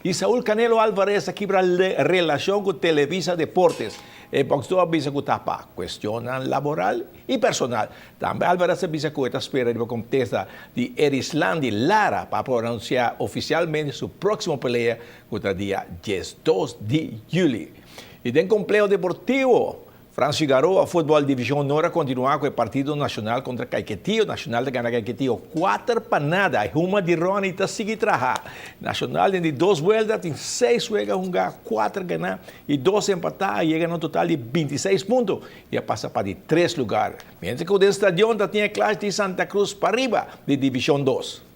Y Saul Canelo Alvarez a kibra relacion cu Televisa Deportes. E boxdor a bisa cu ta pa cuestionnan laboral y personal. Tambe Alvarez a bisa cu e ta spera riba contesta di Erislandy Lara pa por anuncia oficialmente su proximo pelea cu ta dia 12 di juli. Y den compleho deportivo Frans Figaroa, Futbol Division Honor a kontinuá ku e partido Nacional kontra Caiquetio. Nacional ta gana Caiquetio 4-0. E huma di Ronnie ta sigui traha. Nacional den di dos buelta tin seis wega hungá, kuater ganá i dos empatá. A yega na un total di 26 punto i a pasa pa di tres lugar. Mientras ku den stadion ta tin e clash di Santa Cruz pariba di Division dos.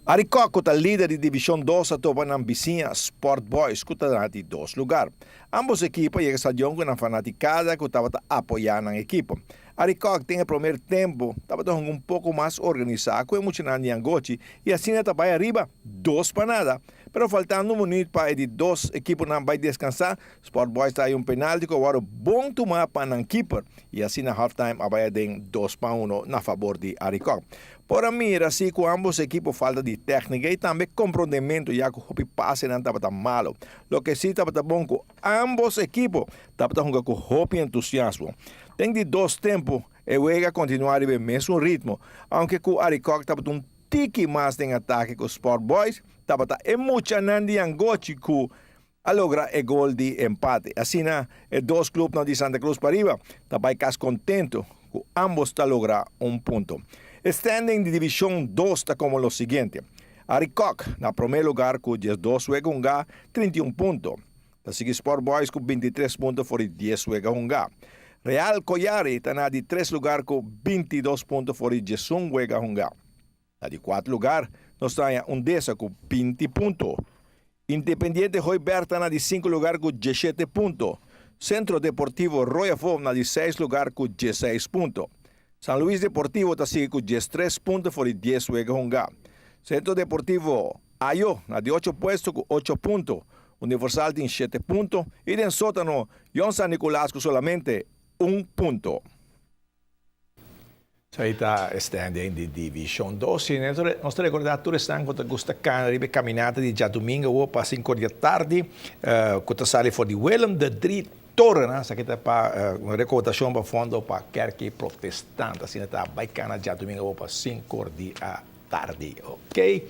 Arikok ku ta lider di Divishon dos a topa nan bisiña Sport Boys ku ta na di dos lugar. Ambos ekipo a yega stadion ku nan fanatikada ku tabata apoyá nan ekipo. Arikok den e promer tempu tabata hunga un poko mas organisá ku e muchanan di Angochi i asina ta bai ariba 2-0. Pero faltando un minuut pa e di dos ekiponan bai deskansá, Sport Boys ta haya un penalti ku a wòrdu bon tumá pa nan kiper i asina halftime a bai aden 2-1 na fabor di Arikok. Por a mira si ku ambos ekipo falta di tèknika i tambe komprondementu ya ku hopi pasenan tabata malo. Loke si tabata bon ku ambos ekipo tabata hunga ku hopi entusiasmo. Den di dos tempu e wega a kontinuá riba e mesun ritmo, aunke ku Arikok tabata un tiki mas den atake ku Sport Boys, tabata e muchanan di Angochi ku a logra e gol di empate. Asina e dos clubnan di Santa Cruz pariba ta bay cas contento cu ambos ta logra un punto. E standing di Division dos ta como lo siguiente, Arikok na prome lugar cu 12 wega hunga, 31 punto. Ta sigui Sport Boys cu 23 punto for di 10 wega hunga. Real Koyari ta na di tres lugar cu 22 punto for di 11 wega hunga. Na di kuart lugar nos ta haña Undesa ku 20 punto. Independiente Hooiberg ta na di sinku lugar ku 17 punto. Centro Deportivo Royal Foam na di seis lugar ku 16 punto. San Luis Deportivo ta sigui ku 13 punto for di 10 wega hungá. Centro Deportivo Ayo na di ocho puesto ku ocho punto. Universal tin shete punto i den sótano Yon San Nicolas ku solamente un punto. Esei ta e standing di Divishon dos. I nos ta rekordá tur esnan ku ta gusta kana riba e kaminata di djadumingu awor pa sinku or di atardi ku ta sali for di Willem de Drie Torennan. Esaki ta pa un rekoudashon pa fondo pa Kerki Protestant. Asina ta bai kana djadumingu awor pa sinku or di atardi. Oke.